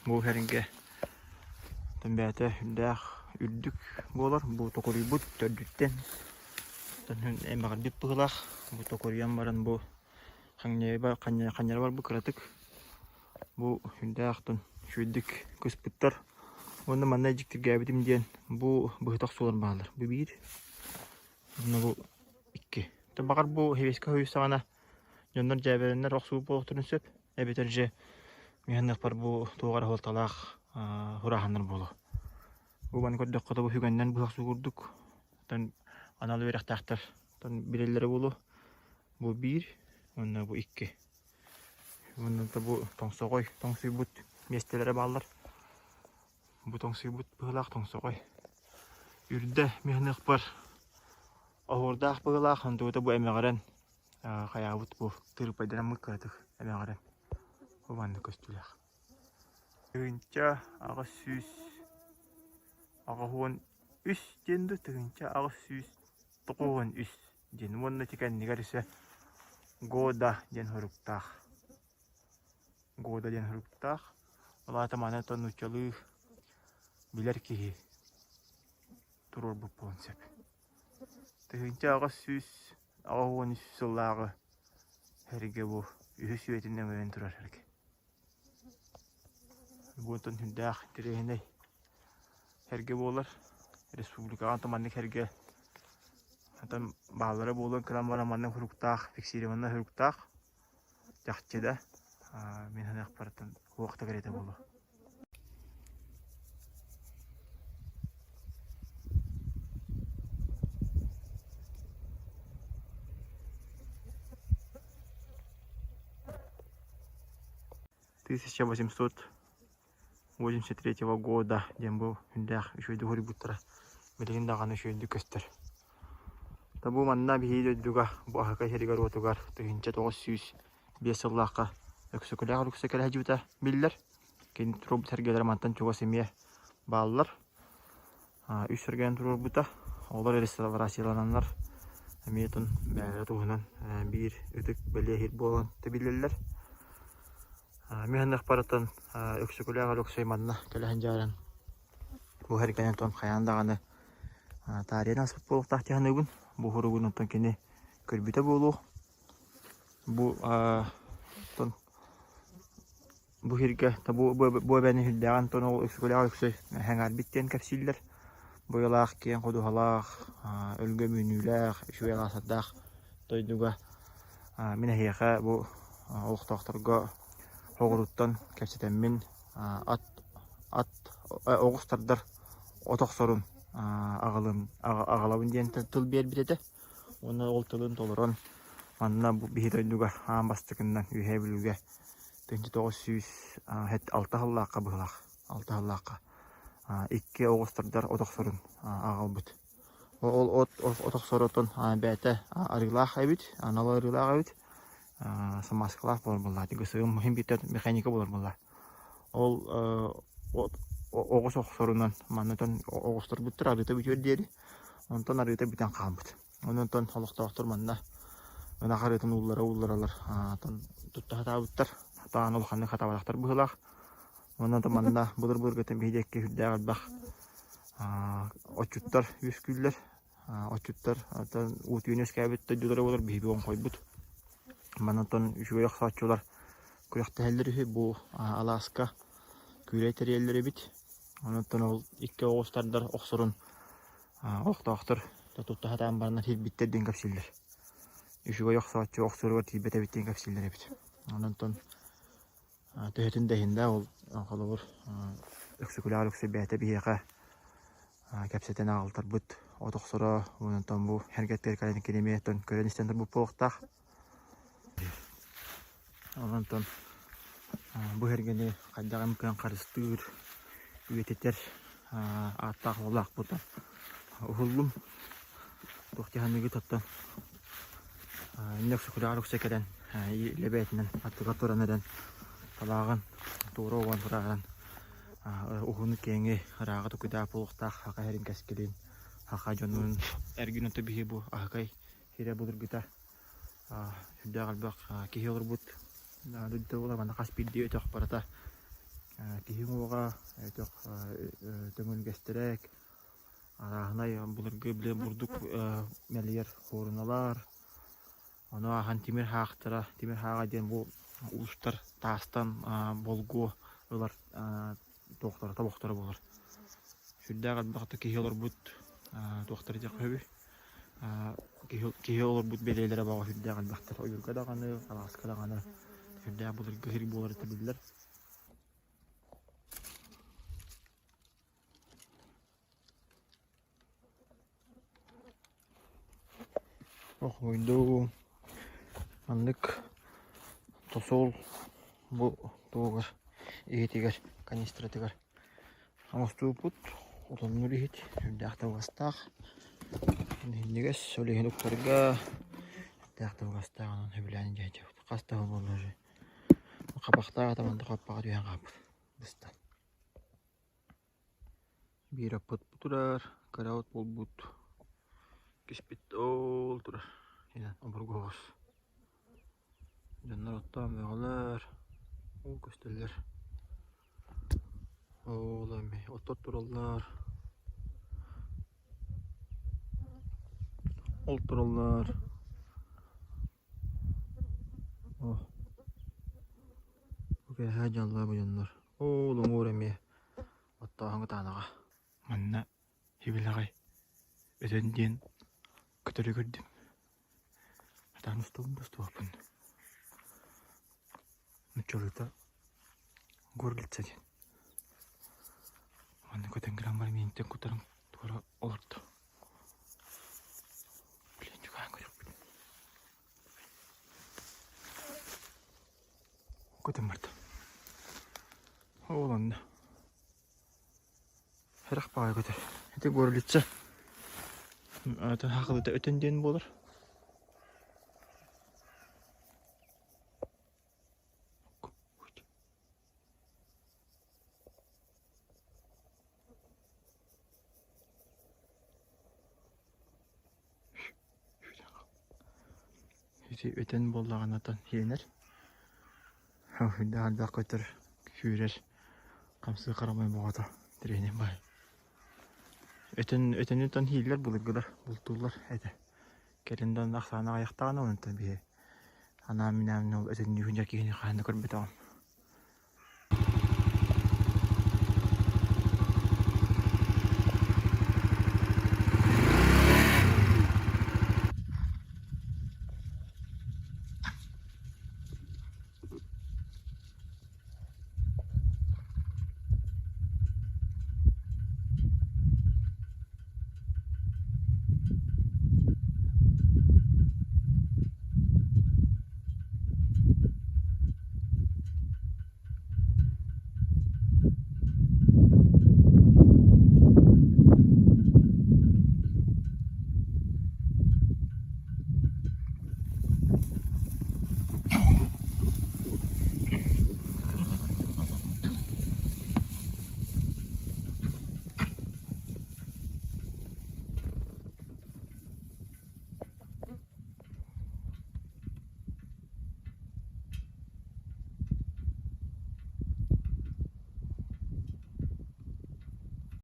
Бу сэргэ бэйэтэ үрдээх үрдүк буолар. Бу токуруйбут төрдүттэн эмэҕирбит быһыылаах. Бу токуруйан баран бу ханньара барбыт кыратык. Бу үрдээх үчүгэйдик кыспыттар. Уонна манна дьиктиргээбитим диэн бу быһыта охсуулар бааллар. Бу биир уонна бу икки. Баҕар бу сэбиэскэй сойуус саҕана Дьоннор дьээбэлэннэр охсуу буолуохтарын сөп, эбэтэр дьэ миһаныахпар бу туох эрэ суолталаах сурааһыннар буолуо. Бу маны көрдөххө да бу үгэннэн быһа охсуу курдук оттон анал үөрэхтээхтэр билэллэрэ буолуо. Бу биир уонна бу икки. Уонна да бу тоҥсоҕой тоҥсуйбут миэстэлэрэ бааллар. Бу тоҥсуйбут быһыылаах тоҥсоҕой. Үрдэ миһаныахпар оһуордаах быһыылаах, онтубута бу эмэҕирэн хайаабыт бу тырыппайдараммыт кыратык эмэҕирэн бу маннык көстүүлээх. 1883 диэн дуу, 1893 диэн уонна ити кэннигэр өссө года диэн суруктаах. Года диэн суруктаах. Ол аата маны оттон нууччалыы билэр киһи туруорбут буолуон сөп. 1883 сыллааҕы сэргэ бу үһүс үйэтин өҥөйөн турар сэргэ. Бу онтон сүрдээх интэриэһинэй сэргэ буолар. Республикаҕа онтон маннык сэргэ онтон бааллара буолуон кэлэн баран маннык суруктаах, фиксированнай суруктаах чахчы да мин саныахпар туох да кэриэтэ буолуо. 1883 года диэн бу күндээх үчүгэйдик уһуйбуттара билигин даҕаны үчүгэйдик көстөр. Бу манна биһиги дойдуга бу Аһыкай сиригэр-уотугар 1905 сыллаахха Өксөкүлээх Өлөксөй кэлэ сылдьыбыта биллэр. Кини туруорбут сэргэлэрэ мантан чугас эмиэ бааллар. Үс сэргэни туруорбута. Олор реставрациялананнар эмиэ бэйэлэрэ туһунан биир ытык бэлиэ сир буолан тэбиллэллэр. Мин саныахпарыттан Өксөкүлээх Өлөксөй манна кэлэ сылдьарын бу сэргэнэн тон хайаан даҕаны таарыйан ааспыт буолуохтаах дии саныыбын. Бу суругун оттон кини көрбүтэ буолуо. Бу оттон бу сиргэ бу бу эбэни сүрдээҕин оттон ол Өксөкүлээх Өлөксөй сэҥээрбит диэн кэпсииллэр. Быйылаах киэҥ ходуһалаах, өлгөм үүнүүлээх, үчүгэй алаастардаах дойдуга мин эһиэхэ бу олохтоохторго соҕурууттан кэпсэтэммин ат ат оҕус тардар от охсорун аҕалым аҕалабын диэн тыл биэрбит этэ. Уонна ол тылын толорон манна бу биһи дойдуга аан бастакыннан Үөһээ Бүлүүгэ 1906 сыллаахха быһылаах алта сыллаахха икки оҕус тардар от охсорун аҕалбыт. Ол от от охсоротун бэйэтэ арыылаах эбит, анал арыылаах эбит, смазкалаах буолар буоллаҕа. ГСМ иһин бииртэн механика буолар буоллаҕа. Ол оҕус охсорунан маннатан оҕустарбыттар арыыта бүтүөр диэри. Онтон арыыта бүтэн хаалбыт. Онон олохтоохтор манна ынах арыытын ууллара уулларалар тутта сатаабыттар. Сатаан улаханнык хатаабатахтар быһыылаах. Онон манна былыр-былыргыттан биһиги диэки сүрдээх элбэх отчуттар үөскүүллэр. Отчуттар уутуйан үөскээбит дойдулара буолар биһиги оҥхойбут. Манан үчүгэй охсооччулар күрэхтэһэллэр үһү бу алааска күүлэй тэрийэллэр эбит. Онон ол икки оҕус тардар охсорун олохтоохтор тутта сатаан бараннар киирбиттэр диэн кэпсииллэр. Үчүгэй охсооччу охсоругар тиийбэт эбит диэн кэпсииллэр эбит. Онон Төһөтүн да иһин да ол холобур Өксөкүлээх Өлөксөй бэйэтэ биһиэхэ кэпсэтэн аҕалтарбыт от охсоро онтон бу эргэттэр кэлэн кини эмиэ көрөн-истэн турбут буолуохтаах. Онтон бу эргэни хайдах эмэ кыайан харыстыыр, үйэтитэр ааттаах уоллаахпытын уһуллум. Туох дии саныыгыт оттон Инньэ Өксөкүлээх Өлөксөй кэлэн илэ бэйэтинэн аттыгар туран эрэн талааҕын туора уган турааран уһуну-киэҥи ырааҕы тукуйдаах буолуохтаах саха сирин кэскилин, саха дьонун эргин оту биһи бу аһыкай сирэ былыргыта сүрдээх элбэх киһи олорбут дойдута буолар манна хас биирдии өтөх барыта. Киһи уҥуоҕа өтөх төҥүргэстэрэ, арааһынай былыргы били бурдук мэлийэр хуоруналар, ону ааһан тимир хаахтара, тимир хааҕа диэн бу уустар таастан болгуо ылар туохтара, тобохторо буолар. Сүрдээх элбэх да киһи олорбут туохтара диэххэ сөбүй киһи, киһи олорбут бэлиэлэрэ баҕа сүрдээх элбэхтэр. Ойуурга даҕаны, алааска даҕаны сүрдээх былыргы сир буолара биллэр. Охойдуу маннык тосол бу тугар иһитигэр канистратыгар оҥостубуппут отоннуур иһит сүрдээх табыгастаах иһинньигэс ол иһин уктарга сүрдээх табыгастаах онон сөбүлээн илдьэ сылдьабыт хас да сыл буолла уже хапахтаах этэ манна хаппаҕа түһэн хаалбыт быстан Биир оппут бу турар, кыра от буолбут, киспит ол турар, обургу оҕус. Дьоннор оттоон бөҕөлөр, уу көстөллөр. Ол эми оттор тураллар. Ол тураллар. О. Бу киэһэ дьаллаа бу дьоннор. Ол уҥуор эмиэ Оттооһун кытаанаҕа. Манна һибилэҕэй өтөн диэн көтөрү көрдүм. Сатаан устубун да устубаппын. Нуччалыыта горлица диэн. Манна көтөн кэлэн баран миинтэн кутарын туора олордо. Блин, чугаһаан көрүөхпүт. Көтөн барда. Ол онно. Хэрэх баҕайы көтөр. Ити горлица хахылыта өтөн диэн буолар. Ити өтөн буоллаҕына оттон сиэнэр. Үрдээх элбэх көтөр сүүрэр хамсыы харамай боҕото тириэнин баай. Өтөн өтөнүттэн иһииллэр былыргылар бултууллар этэ. Кэлин да ахсаана аҕыйахтаҕына онтон биһи анаан-минээн ол өтөннүүһүн дьэ киһини хаһан да көрбөтөҕүм.